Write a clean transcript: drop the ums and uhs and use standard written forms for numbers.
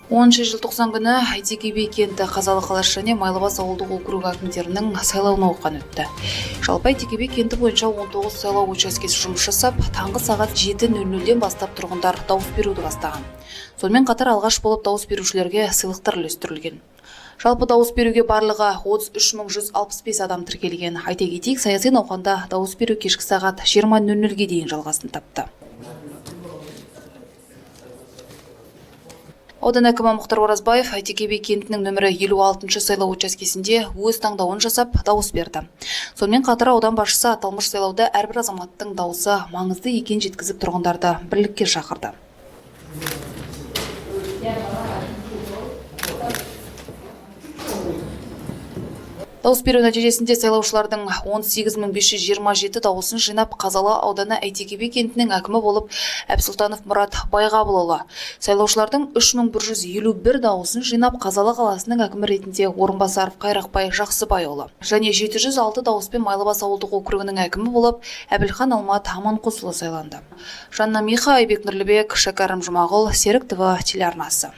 10 желтоқсан күні Әйтеке би кенті, Қазалы қаласы және Майлыбас ауылдық округі әкімдерінің сайлау науқаны өтті. Жалпы, Әйтеке би кенті бойынша 19 сайлау учаскесі жұмыс жасап, таңғы сағат 7:00-ден бастап тұрғындар дауыс беруді бастаған. Сонымен қатар алғаш болып дауыс берушілерге сыйлықтар үлестірілген. Жалпы, дауыс беруге барлығы 33 165 адам тіркелген. Айта кетейік, саяси науқанда дауыс беру кешкі сағат 20:00-ге дейін жалғасын тапты. Аудан әкімі Мұхтар Оразбаев Әйтеке би кентінің нөмірі 56 сайлау учаскесінде өз таңдауын жасап, дауыс берді. Сонымен қатар аудан басшысы аталмыш сайлауда әрбір азаматтың дауысы маңызды екенін жеткізіп, тұрғындарды бірлікке шақырды. Дауыс беру нәтижесінде сайлаушылардың 18 527 дауысын жинап, Қазалы ауданы Әйтеке би кентінің әкімі болып Әбсұлтанов Мұрат Байғабылұлы, сайлаушылардың 3151 дауысын жинап, Қазалы қаласының әкімі ретінде Орынбасаров Қайрақбай Жақсыбайұлы және 706 дауыспен Майлыбас ауылдық округінің әкімі болып Әбілхан Алмат Аманқосұлы сайланды. Жанна Миха, Айбек Нұрлыбек, Шәкәрім Жұмағұл, Серік ТВ телеарнасы.